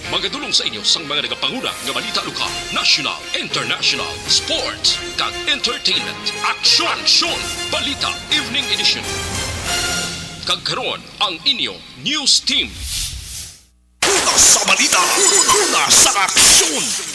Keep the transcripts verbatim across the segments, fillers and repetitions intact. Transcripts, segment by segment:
Magadulong sa inyo sang mga nagapanguna nga balita lokal, national, international, sports, kag entertainment. Aksyon! Aksyon! Balita Evening Edition. Kag karon, ang inyo news team. Una sa balita, una sa aksyon.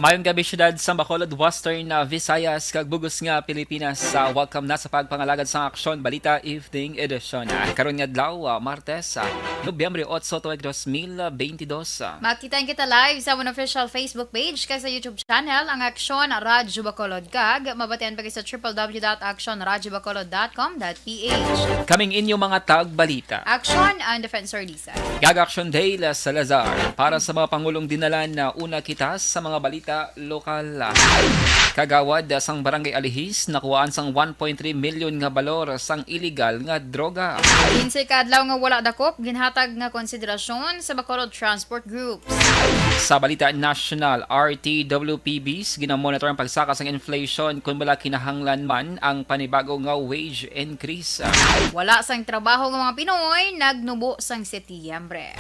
Mayong gabi, syudad sa Bacolod, Western, ah, Visayas, kag bug-os nga Pilipinas. Ah, welcome na sa pagpangalagad sang Aksyon Balita Evening Edition. Ah, karon nga adlaw, ah, Martes, ah, Nobyembre otso, tuig dos mil beintidos. Ah. Makita kita live sa amon official Facebook page kag sa YouTube channel, ang Aksyon Radyo Bacolod, kag mabatian pa sa triple W dot aksyon radyo bacolod dot com dot P H. Kaming inyo mga tagbalita. Aksyon ang Defensor Lisa. Kag Aksyon Dale Salazar. Para sa mga pangulong dinalan, na una kita sa mga balita lokal. Kagawad sang Barangay Alihis, nakuhaan sang one point three million nga balor sang iligal nga droga. Kinse ka adlaw nga wala dakop, ginhatag nga konsiderasyon sa Bacolod Transport Group. Sa balita nasyonal, R T W P Bs ginamonitor ang pagsaka sang inflation kon wala kinahanglan man ang panibago nga wage increase. Wala sang trabaho nga mga Pinoy nagnubo sang Setyembre.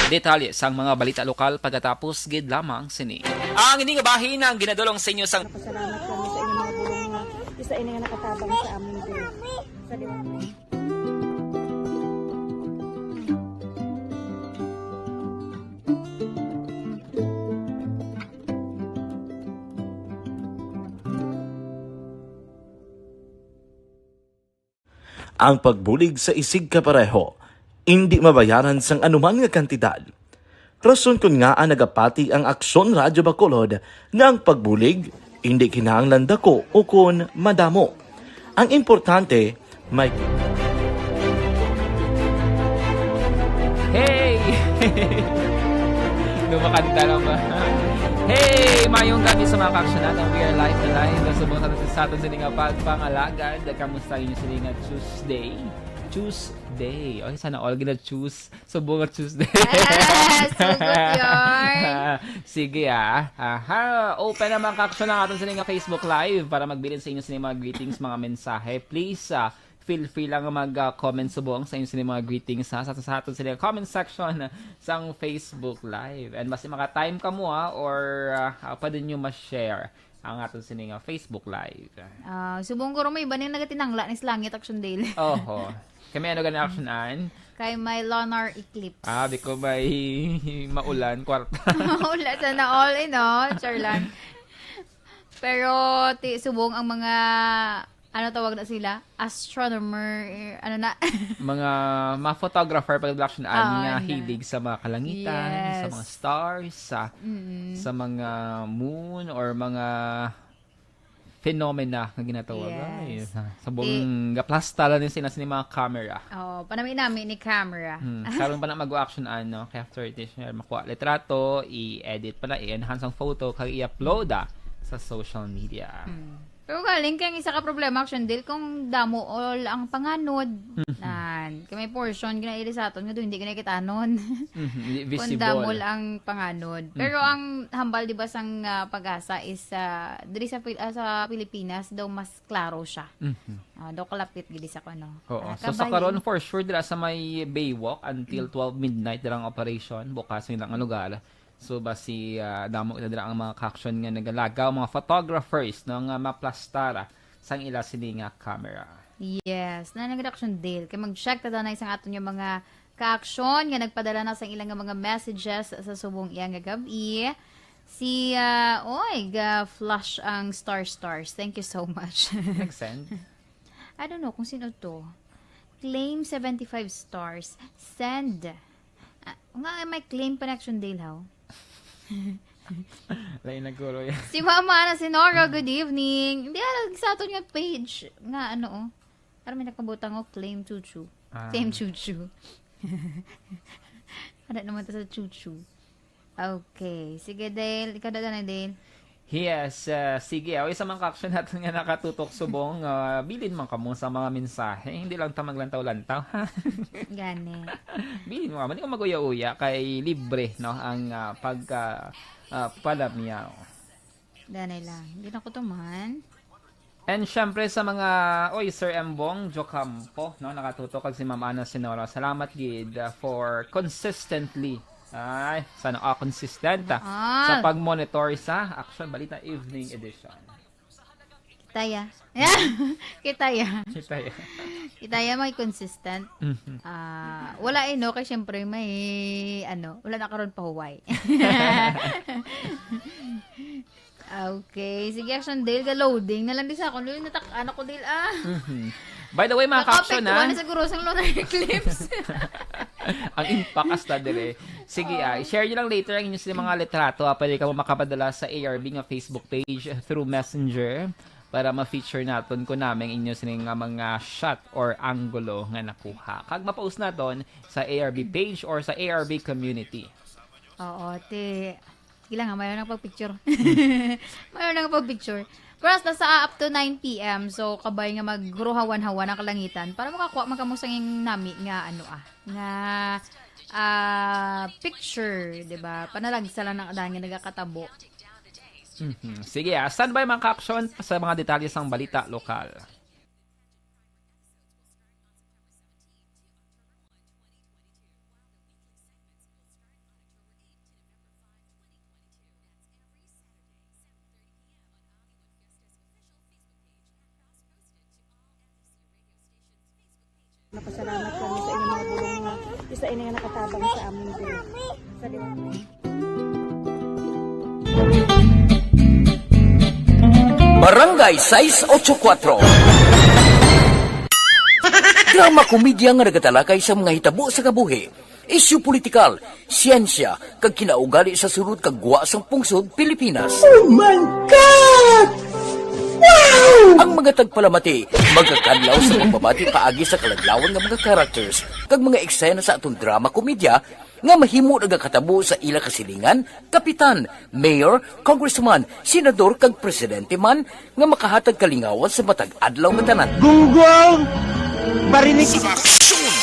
Detalye sang mga balita lokal pagkatapos gid lamang sini. Ang ini nga bahin ang ginadulong sa inyo sang Pasalamat kami sa inyong mga bulong nga isa ini nga nakatabang sa amon diri. Sa Ang pagbulig sa isigkapareho indi mabayaran sang anuman nga kantidad. Rason kon ngaa nagapati ang Aksyon Radyo Bacolod nga ang pagbulig indi kinahanglan dako ukon madamo. Ang importante, may Hey! Lumakanta lang ba? Hey! Mayong gabi sa mga kaaksyonan. We are live na live. Subong sa, sa aton sini nga pagpangalagad. Kamusta inyo sini nga Tuesday? Tuesday. Ay, sana all gina-choose. Subong nga Tuesday. Yes! Sugot yun. Sige, ah. Aha. Open naman, kaaksyon, ang aton sini nga Facebook Live para magbilin sa inyo sini mga greetings, mga mensahe. Please, ah, feel free lang mag, ah, comment subong sa inyo sini mga greetings, ha, sa, sa aton sini comment section sang Facebook Live. And basi maka-time ka mo, ha, or, ah, ah, pwede nyo ma-share ang aton sini nga Facebook Live. Ah, subong ko rin may iba nang nagatinangla ni sa langit, Action Daily. Oho. Kami ano gani, Action Ann? Kay may lunar eclipse. Ah, di ko may maulan, kwarta. Wala, sana all, eh, no? Char lang. Pero, ti, subong ang mga, ano tawag na sila? Astronomer, eh, ano na? Mga, mga photographer, pag Action Ann, Oo, nga na. Hilig sa mga kalangitan, sa Yes. mga stars, sa, Mm. sa mga moon, or mga phenomena nga ginatawag. Yes. Ay, sa, sa buong Di- gaplasta lang din sila sa mga camera. Oo, panami-nami ni camera. Hmm, karon pa na mag-action, ano, kay after this, makuha litrato, i-edit pa na, i-enhance ang photo, kag i-upload, ah, sa social media. Hmm. Pero galing kay ang isa ka problema, Action Dale, kung damo all ang panganod, Mhm. nan, kay may portion ginaili sa aton nga doon, hindi ginakitanon. Mhm, hindi Kung visible. Damo lang ang panganod. Pero Mhm. ang hambal, di ba, sang, ah, Pag-asa is, ah, diri sa Pil-, ah, sa Pilipinas daw mas klaro siya. Mhm. Ah, daw kalapit gid sa kuno. Oo. Ah, So, sa kabahin. Karon, for sure, dira sa may Baywalk until Mm. twelve midnight, dira ang operation, bukas ang ilang lugar. So, basi, ah, damo na dira ang mga kaaksyon nga nagalagaw, mga photographers, no, nga maplastar sang ila sini nga camera. Yes, na nag-reaction, Dale. Kay mag-check ta danay sang aton nga mga kaaksyon nga nagpadala na sang ilang nga mga messages sa subong iya nga gab-i. Si, ah, oy, ga-flash ang star stars. Thank you so much. Nag-send? I don't know kung sino to. Claim seventy-five stars. Send. Ah, nga may claim pa na, Action Dale, how? Lain na guro yan. Si Mama na si Nora, good evening. Hindi, ah, sa aton nga page. Nga, ano, oh. Parang may nakabutang, oh, claim chuchu. Ah. Claim chuchu. Ano naman to sa chuchu? Okay. Sige, Dale. Ikaw na, Dale. Yes, ah, sige. Away sa mga kaaksyon naton nga nakatutok subong, ah, bilin man kamo sa mga mensahe. Hindi lang ta maglantaw-lantaw, ha? Gani. Bilin mo kamo. Hindi ko mag-uya-uya kay libre, no, ang, ah, pagka, ah, palamyaw. Danay lang. Hindi na ko tuman. And syempre sa mga, oy, Sir Embong Jocampo, no, nakatutok, kag si Ma'am Ana Senora. Salamat gid, uh, for consistently. Ay, sana all consistent, uh, sa Ah. pag-monitor sa Action Balita Evening Edition. Kita ya. Kita ya. Kita ya. Kita ya, may consistent. Mhm. Ah, wala eh, no? Kay syempre may, ano, wala na karon pahuway. Okay. Sige, Action Dale, ga-loading na lang di sa akon. Dale, natak-, ano ko, Dale, ah. Mhm. By the way, mga ka-action, Nakaapektuhan ah. na siguro sang lunar eclipse. Ang impact hasta dire. Sige, ah, Oo. i-share nyo lang later ang inyong sining mga litrato, ah. Pwede kamo makapadala sa A R B nga Facebook page through Messenger para ma-feature naton ko namin inyo sining nga mga shot or anggulo nga nakuha. Kag ma-post naton sa A R B page or sa A R B community. Oo, te. Sige lang, ah, mayo na pag-picture. Mayo na pag-picture. Pero hasta sa up to nine P M, so kabay nga maghuruhawan-hawan ang kalangitan para makakuha man kamo sang nami nga, ano, ah, nga, ah, picture, di ba? Panalagsa lang ang daan nga nagakatabo. Mhm. Sige, ah, standby, mga ka-action, sa mga detalye sang balita lokal. Napasalamat kami sa inyong mga bulong nga isa ini nga nakatabang sa amon din. Sa liwanag. Barangay sais ocho kuatro. Drama komedya nga nagatalakay sa mga hitabo sa kabuhi, isyu politikal, siyensya, kag kinaugali sa sulod kag gwa sang pungsod Pilipinas. Oh my God! Wow! Ang mga tagpalamati magakadlaw sa pagbabati paagi sa kaladlawan nga mga characters kag mga eksena sa aton drama komedya nga mahimo nagakatabo sa ila kasilingan, kapitan, mayor, congressman, senador, kag presidente man nga makahatag kalingawan sa matag adlaw nga tanan. Gunggong! Barinig! Sa aksyon!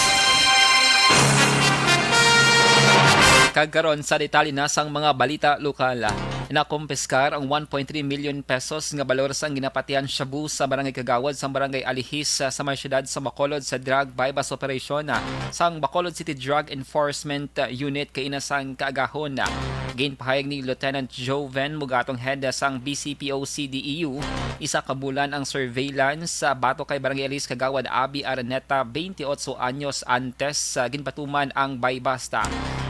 Kag karon sa detalye na sang mga balita lokal. Nakumpiskar ang one point three million pesos nga balor sang ginapatihan shabu sa barangay kagawad sang barangay Alihis, ah, sa may siyudad sa Bacolod sa drug buy-bust operation, ah, sang Bacolod City Drug Enforcement, ah, Unit kaina sang kaagahon. Ginpahayag ni Lieutenant Joven Mugatong, head sang B C P O C D E U, isa ka bulan ang surveillance, ah, batok kay Barangay Alihis Kagawad Abby Araneta, twenty-eight anyos, antes, ah, ginpatuman ang buy-bust.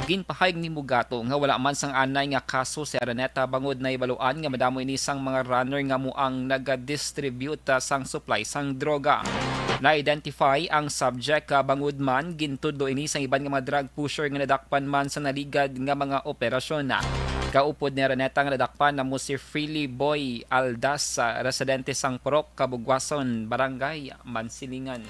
Ginpahayag ni Mugato nga wala man sang anay nga kaso si Araneta bangod nahibaluan nga madamo ini sang mga runner nga amo ang nagadistribute, ah, sang supply sang droga. Na-identify ang subject, ah, bangod man gintudlo ini sang iban nga mga drug pusher nga nadakpan man sa naligad nga mga operasyon. Kaupod ni Araneta nga nadakpan amo si Freely Boy Aldas, ah, residente sang Purok, Kabugwason, Barangay Mansilingan.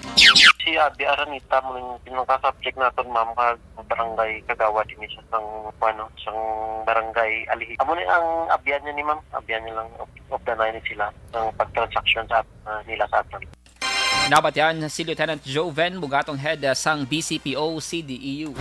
Si Abby Araneta mo ning pinaka-subject naton, ma'am, kag barangay kagawad dinhi sa sang, ano, sang barangay Alihis. Amo ni ang abyan niya ni ma'am, abyan niya lang of, of the nine sila ang pagtransaksyon sa, ah, nila sa aton. Nabatian si Lieutenant Joven Mugatong, head, ah, sang B C P O C D E U.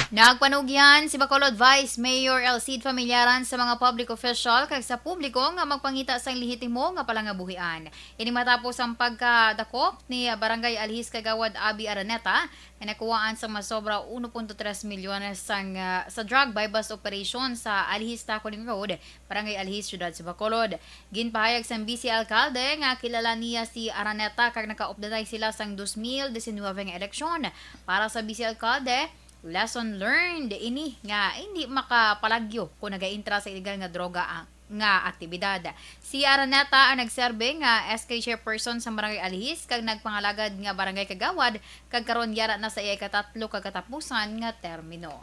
Nagpanugyan si Bacolod Vice Mayor Elcid Familiaran sa mga public official kag sa publiko nga magpangita sang lehitimo nga palangabuhian. Ini matapos ang pagkadakop ni Barangay Alihis Kagawad Abby Araneta nga nakuhaan sang masobra uno punto tres milyon sang, ah, sa drug buy-bust operation sa Alihis Taculing Road, Barangay Alihis, Siyudad sa Bacolod. Ginpahayag sang Vice Alcalde nga kilala niya si Araneta kag nakaupdanay sila sang dos mil disinwebe nga eleksyon. Para sa Vice Alcalde, lesson learned ini nga hindi makapalagyo kung nagaintra sa illegal nga droga ang, nga aktibidad. Si Araneta ang nagserbe nga S K chairperson sa Barangay Alihis kag nagpangalagad nga barangay kagawad, kag karon yara na sa iya ikatatlo ka katapusan nga termino.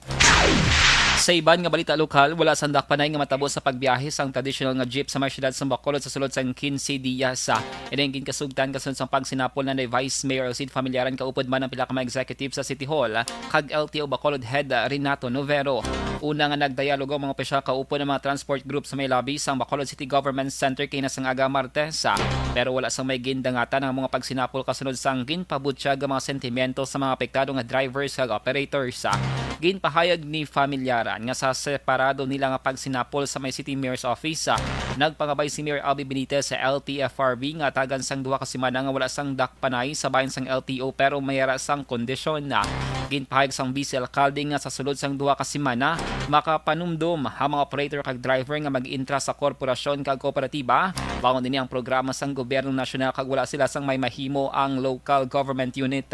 Sa iban nga balita lokal, wala sang dakpanay nga matabo sa pagbiyahe sang traditional nga jeep sa may siyudad sa Bacolod sa sulod sang quince dias. Ini ang ginkasugtan kasunod sang pagsinapol na ni Vice Mayor Elcid Familiaran kaupod man ang pila ka mga executive sa City Hall kag L T O Bacolod Head Renato Novero. Una nga nagdayalogo ang mga opisyal kaupod ang mga transport group sa may lobby sang Bacolod City Government Center kaina sang aga Martes, ah, pero wala sang may gindangatan ang mga pagsinapol kasunod sang ginpabutyag nga mga sentimiento sa mga apektado nga drivers kag operators. Ah, Ginpahayag ni Familiaran nga sa separado nila nga pagsinapol sa may City Mayor's Office, ah, nagpangabay si Mayor Albee Benitez sa L T F R B nga tagan sang duha ka semana nga wala sang dakpanay sa bahin sang L T O pero may ara sang kondisyon na. Ginpahayag sang Vice Alcalde nga sa sulod sang duha ka semana, makapanumdom ang mga operator kag driver nga mag-intra sa korporasyon kag kooperatiba. Bangod ini ang programa sang gobyerno nasyonal kag wala sila sang may mahimo ang local government unit.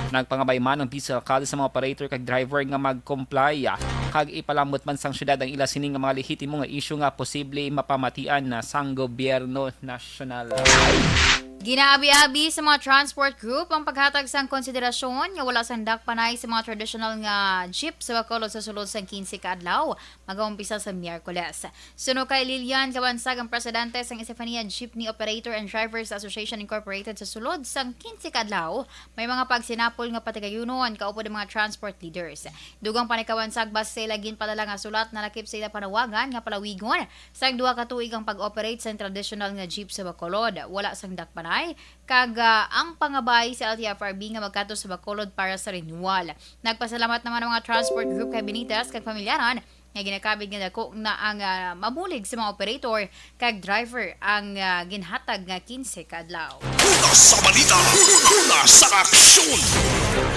Nagpangabay man ang Vice Alcalde sa mga operator kag driver nga mag-comply, ah, kag ipalambot man sang syudad ang ila sini nga mga lehitimo nga isyu nga posible mapamatian na sang gobyerno nasyonal. Ginaabi-abi sa mga transport group ang paghatag sang konsiderasyon nga wala sang dakpanay sa mga traditional nga jeep sa Bacolod sa sulod sang quince ka adlaw, magaumpisa sa Miyerkules. Suno kay Lilian Kabansag, ang presidente sang Estefania Jeepney Operator and Drivers Association Incorporated, sa sulod sang quince ka adlaw, may mga pagsinapol nga patigayunon kaupod ang mga transport leaders. Dugang pa ni Kabansag, base sa ila ginpadala nga sulat, nalakip sa ila panawagan nga palawigon sang duha ka tuig ang pag-operate sang traditional nga jeep sa Bacolod. Wala sang dakpanay, kag, ah, ang pangabay sa L T F R B nga magkadto sa Bacolod para sa renewal. Nagpasalamat naman ang mga transport group kay Benitez kag Familiaran nga ginakabig nga dako na ang, ah, mabulig sa mga operator kag driver ang, ah, ginhatag nga quince ka adlaw. Una sa balita, una sa aksyon.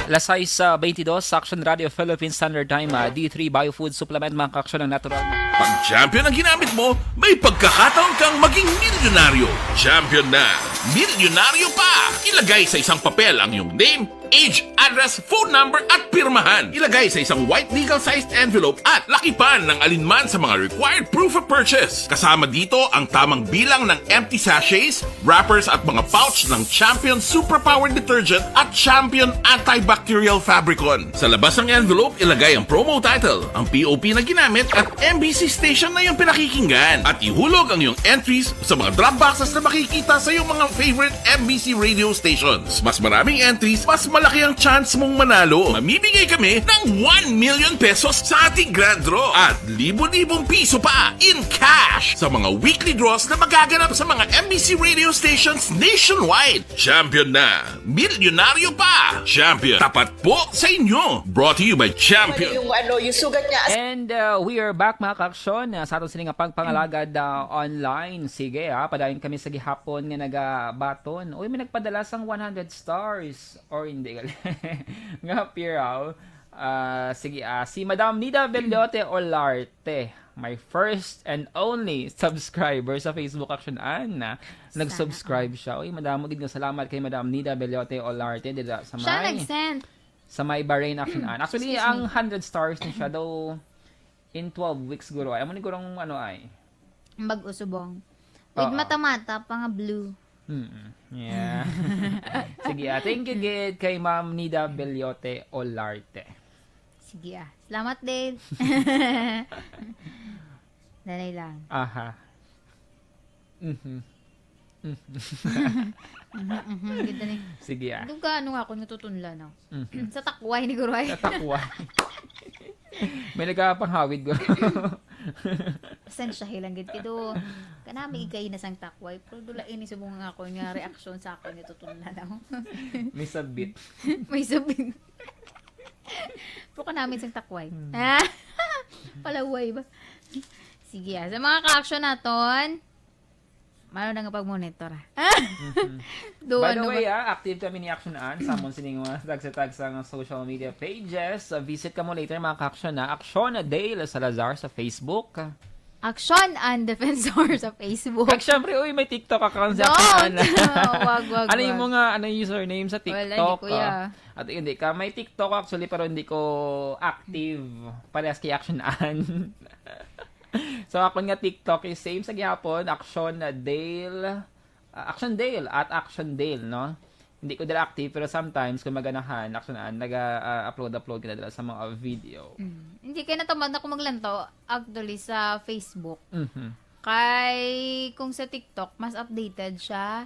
Las sais, ah, veintidós, sa Action Radio Philippine Standard Time, ah, D three Biofood Supplement, mga kaaksyon, ang natural na. Pag Champion ang ginamit mo, may pagkakataon kang maging milyonaryo. Champion na, milyonaryo pa! Ilagay sa isang papel ang iyong name, age, address, phone number, at pirmahan. Ilagay sa isang white legal-sized envelope at lakipan ng alinman sa mga required proof of purchase. Kasama dito ang tamang bilang ng empty sachets, wrappers, at mga pouch ng Champion Superpower Detergent at Champion Antibacterial Fabricon. Sa labas ng envelope, ilagay ang promo title, ang P O P na ginamit, at M B C station na iyong pinakikinggan. At ihulog ang iyong entries sa mga drop boxes na makikita sa iyong mga favorite M B C radio stations. Mas maraming entries, mas malaki ang chance mong manalo. Mamimigay kami ng one million pesos sa ating grand draw at libo-libong piso pa in cash sa mga weekly draws na magaganap sa mga M B C radio stations nationwide. Champion na! Milyonaryo pa! Champion, tapat po sa inyo! Brought to you by Champion. Yung ano, yung sugat niya. And, uh, we are back, mga kaaksyon, uh, sa aton sini nga pagpangalagad, uh, online. Sige, ah, padayon kami sa gihapon nga nagabaton. Uy, may nagpadala sang one hundred stars. Or hindi, gali. Nga, Piraw. Ah, sige, ah, si Madam Nida Bellote Olarte, my first and only subscriber sa Facebook, Action An. Nag-subscribe siya. Uy, madamo gid nga salamat kay Madam Nida Bellote Olarte dira sa Siya may, nag-send. Sa may Bahrain, Action An. Actually, Excuse ang me. Hundred stars ni siya, though, in twelve weeks, guro. Ay, amo ni gurong, ano, ay. Bag-o subong. With Oo. Mata-mata pa nga blue. Mm, yeah. Sige, ah, thank you gid kay Ma'am Nida Bellote Olarte. Sige, ah. Salamat, Dale. Nanay lang. Aha. Mhm. Mhm. Mhm, mhm, ganda ni. Sige, ah. Doon ka, ano nga, ako natutunla, no? Mhm. Sa takway ni Guroy. Sa takway. May nagapanghawid ko. Pasensya lang gid kay do. Kanami ikay na sang takway, pero dula ini subong nga ako nga reaksyon sa ako nga tutunla na. May sabit. May sabit. Pero kanami sang takway. Hmm. Ah, palaway ba? Sige, ah. Sa mga ka-action naton, mano na nga pag-monitor, ah. Mhm. Do, By the ano way, ba? Ah, active kami ni Action An sa amon sining mga tagsa-tagsa nga social media pages. Uh, visit kamo later, mga ka-action, ah. Action Dale Salazar sa Facebook. Action An Defensor sa Facebook. At syempre, uy, may TikTok account sa Don't! Action An. Wag, wag, Ano yung wag. Mga, ano yung username sa Wala, TikTok? Hindi ko, ah? Yeah. At hindi ka, may TikTok actually, pero hindi ko active. Parehas kay Action An. So, akon nga TikTok is same sa gihapon, Action Dale, ah, Action Dale, at Action Dale, no? Hindi ko dira active, pero sometimes, kung maganahan, Action An, naga, ah, upload, upload ka na dira sa mga video. Mm. Hindi, kay natamad na ko maglantaw, actually, sa Facebook. Mhm. Kay, kung sa TikTok, mas updated siya.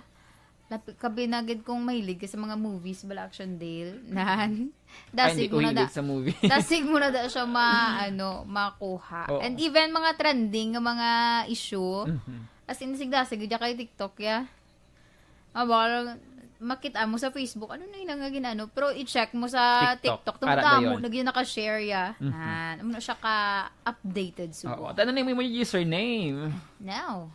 Labi, kabi na gid kung mahilig ka sa mga movies, bala, Action Dale. Nan. Ay, hindi Dasig ko mo na hilig da. Sa movie. Dasig mo na da siya ma-, ano, makuha. Oo. And even mga trending nga mga issue, Mhm. as in, dasig-dasig, gid kay TikTok, ya. Ah, baka lang, makita mo sa Facebook, ano na yun nga ginano? Pero i-check mo sa TikTok, TikTok, tungod para dayon. Damo na yun naka-share ya. Mhm. Ah, ano na siya ka-updated subo. Oo. Tanong mo yung username. No.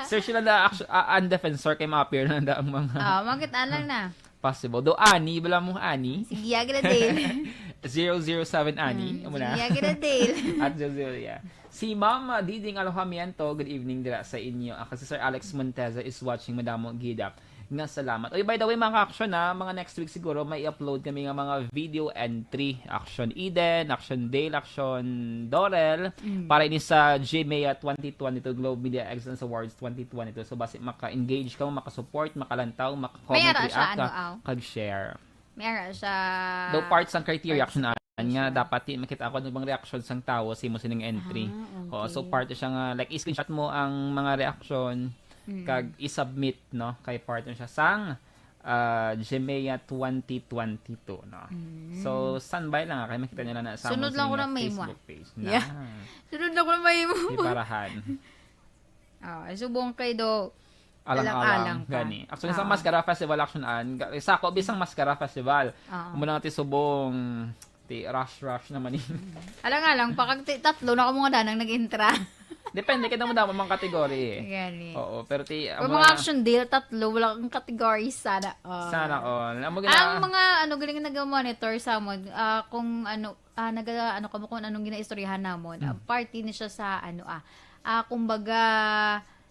Search sila na actu-, ah, ang defensor kay ma-appear na da ang mga Ah, makita lang na. Possible. Do ani, bala mo ani? Sige, agad na din. Zero zero seven ani. Mm, amo na. Sige, agad na din. At zero zero, yeah. Si Mama Diding Alojamiento, good evening dira sa inyo. Ako si Sir Alex Monteza is watching, madamo gid nga salamat. Oy, by the way, mga ka-action, ha, mga next week siguro may i-upload kami nga mga video entry. Action Eden, Action Dale, Action Dorel. Mm. Para ini sa GMA twenty twenty-two Globe Media Excellence Awards twenty twenty-two. So, basi maka-engage ka, makasupport, makalantaw, maka-comment, May ara siya, react, ano, aw? Kag share. May ara siya. Daw part sang criteria, Part action, ah, nga siya. Dapat ti-, makita ko ano bang reaction sang tawo sa imo sining entry. Ah, okay. Oo, so part siya nga, like, i-screenshot mo ang mga reaction, Mm. kag i-submit, no? Kay part na siya sang, ah, GMA twenty twenty-two, no? Mm. So, standby lang, ah, kay makita nila na sa Sunod among lang ko sining na may mo, ah. Facebook page. Yeah. Na. Sunod lang ko na may mo. Di parahan. Ah, subong kay do Alang-alang, alang-alang pa. Gani. Actually, sa Oo. Mascara Festival, action an, ga-, sa ako, bisang Mascara Festival. Oo. Amo lang ti subong, ti rush-rush naman eh. Alang-alang pa, kag ti-, tatlo na ko mga danang nag-intra. Depende, kay damo-damo mga category eh. Gani. Oo, pero ti, Kung amo mga lang action deal, tatlo, wala kang category, sana all. Sana all. Amo gina- Ang mga, ano, galing nag-monitor sa amon, ah, kung ano, ah, naga-, ano, kamo kung anong ginaistoryahan namon, ah, Mm. party ni siya sa, ano, ah, ah, kumbaga,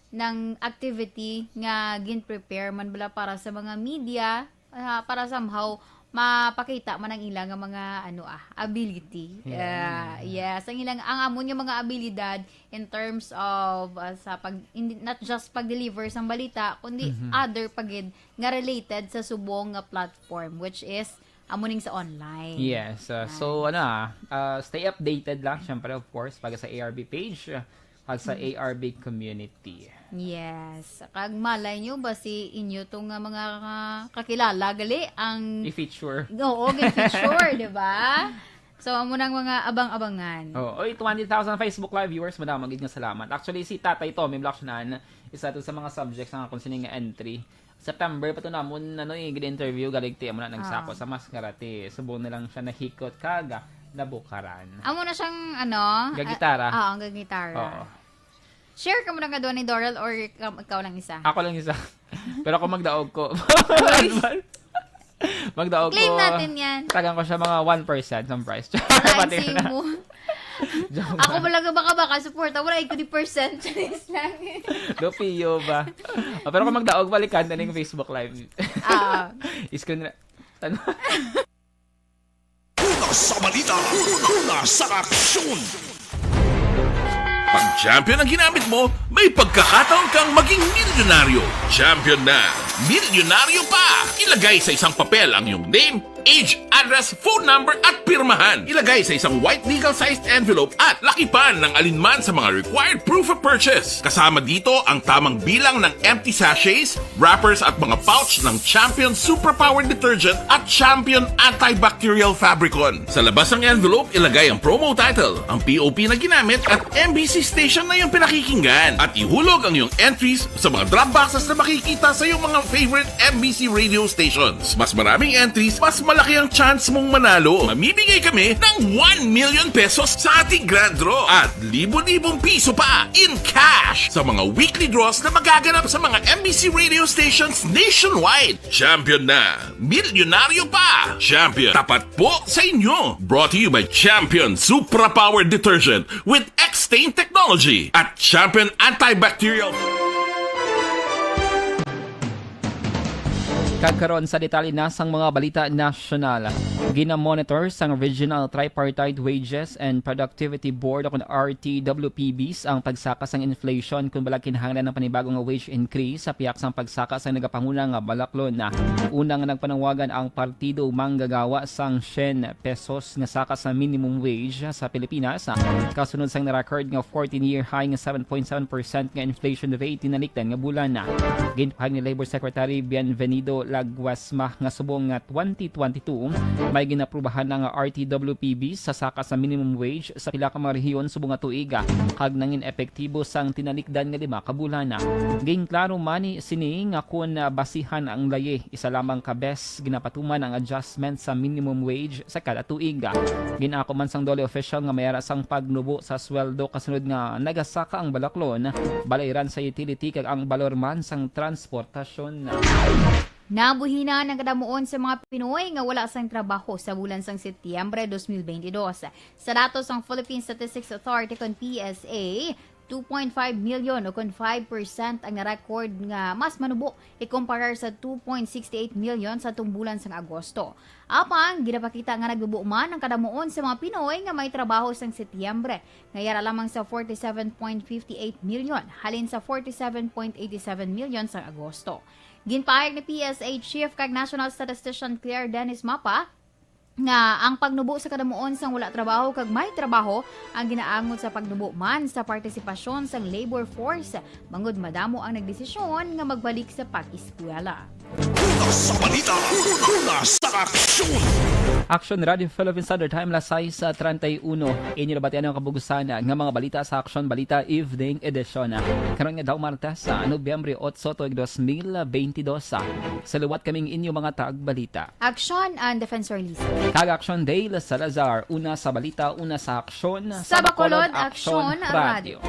ng activity nga gin-prepare man bala para sa mga media, ah, para somehow mapakita man ang ila nga mga, ano, ah, ability. Yeah. Ah, yes, ang ilang, ang amon nga mga abilidad in terms of, ah, sa pag, hindi, not just pag-deliver sang balita, kundi Mhm. other pa gid nga related sa subong nga platform, which is amo ning sa online. Yes, ah, so, Nice. ano, ah, ah, stay updated lang, syempre, of course, pag sa A R B page, ah, kag sa Mm. A R B community. Yes. Kag malay nyo ba si inyo tong nga mga, ah, kakilala, gali ang I-feature. Oo, i-feature, di ba? So, amo nang mga abang-abangan. Oo. Oy, twenty thousand Facebook Live viewers, madamo gid nga salamat. Actually, si Tatay Tommy Blacknan, isa to sa mga subjects ng akong sining entry. September pa to namon, ano, eh, gin-interview, galing ti, amo na, nagsako Ah. sa maskara, ti, subong na lang siya nahikot, kag nabukaran. Amo na siyang, ano, Gagitara. ah, oo, ang gagitara. Oo. Share ka mo na nga doon ni Doral or ikaw, ikaw lang isa? Ako lang isa. Pero ako magdaog ko. Ay! Magdaog Claim ko. natin yan. Tagan ko siya mga one percent ng price. Wala, Pati na. Mo. Joke Ako lang. Bala nga baka-baka, suporta. Wala, ikaw di percent. Charis lang. Do piyo ba? Ah, pero kung magdaog, balikan na ning Facebook Live. Ah. Screen na. Ano? Una sa balita, una sa aksyon. Pag champion ang ginamit mo, may pagkakataon kang maging milyonaryo. Champion na, milyonaryo pa! Ilagay sa isang papel ang iyong name, age, address, phone number, at pirmahan. Ilagay sa isang white legal-sized envelope at lakipan ng alinman sa mga required proof of purchase. Kasama dito ang tamang bilang ng empty sachets, wrappers at mga pouch ng Champion Superpower Detergent at Champion Antibacterial Fabricon. Sa labas ng envelope, ilagay ang promo title, ang P O P na ginamit at M B C station na iyong pinakikinggan. At ihulog ang iyong entries sa mga drop boxes na makikita sa iyong mga favorite M B C radio stations. Mas maraming entries, mas malaki ang chance mong manalo. Mamimigay kami ng one million pesos sa ating grand draw at libo-libong piso pa in cash sa mga weekly draws na magaganap sa mga M B C radio stations nationwide. Champion na! Milyonaryo pa! Champion, tapat po sa inyo! Brought to you by Champion Supra Power Detergent with X-Stain Technology at Champion Antibacterial. Kag karon sa detalye na sang mga balita nasyonal. Gina-monitor sang Regional Tripartite Wages and Productivity Board o kon R T W P Bs ang pagsaka sang inflation kon bala kinahanglan ang panibago nga wage increase sa pihak sang pagsaka sang nagapanguna nga balaklon. Una nga nagpanawagan ang partido manggagawa sang syen pesos nga saka sa minimum wage sa Pilipinas, kasunod sang na-record nga fourteen-year high nga seven point seven percent nga inflation rate tinalikdan nga bulan. Ginpahayag ni Labor Secretary Bienvenido Laguesma nga subong nga twenty twenty-two, may ginaprubahan na nga R T W P B sa saka sa minimum wage sa pila ka mga rehiyon subong nga tuiga, kag nangin epektibo sang tinalikdan nga lima ka bulan na. Ginklaro man ni sini nga kun, ah, basihan ang layi, isa lamang ka bes ginapatuman ang adjustment sa minimum wage sa kada tuig. Gin-ako man sang DOLE official nga may ara sang pagnubo sa sweldo kasunod nga nagasaka ang balaklon, balayran sa utility kag ang balor man sang transportasyon. Nabuhinan ang kadamuon sa mga Pinoy nga wala sang trabaho sa bulan sang Setyembre dos mil bentidós. Sa datos sang Philippine Statistics Authority kon P S A, two point five million o kon five percent ang na-record nga mas manubo ikumparar sa two point six eight million sa tung bulan sang Agosto. Apang, ginapakita nga nagbubo man ang kadamuon sa mga Pinoy nga may trabaho sang Setyembre, nga yara lamang sa forty-seven point fifty-eight million halin sa forty-seven point eighty-seven million sang Agosto. Ginpahayag ni P S A Chief kag National Statistician Claire Dennis Mapa nga ang pagnubo sa kadamuon sang wala trabaho kag may trabaho ang ginaangot sa pagnubo man sa partisipasyon sang labor force, bangod madamo ang nagdesisyon nga magbalik sa pag-eskwela. Una sa balita, una sa aksyon. Action Radio Philippines Standard Time, las sais treinta y uno. Inyo nabatian ang kabugusan nga mga balita sa Action Balita Evening Edition. Karon nga daw Martes, sa Nobyembre otso, tuig dos mil bentidós. Sa liwat kaming inyo mga tagbalita. Action and Defensor Lisa. Kag Action Dale Salazar, una sa balita, una sa aksyon. Sa Bacolod, Action Radio.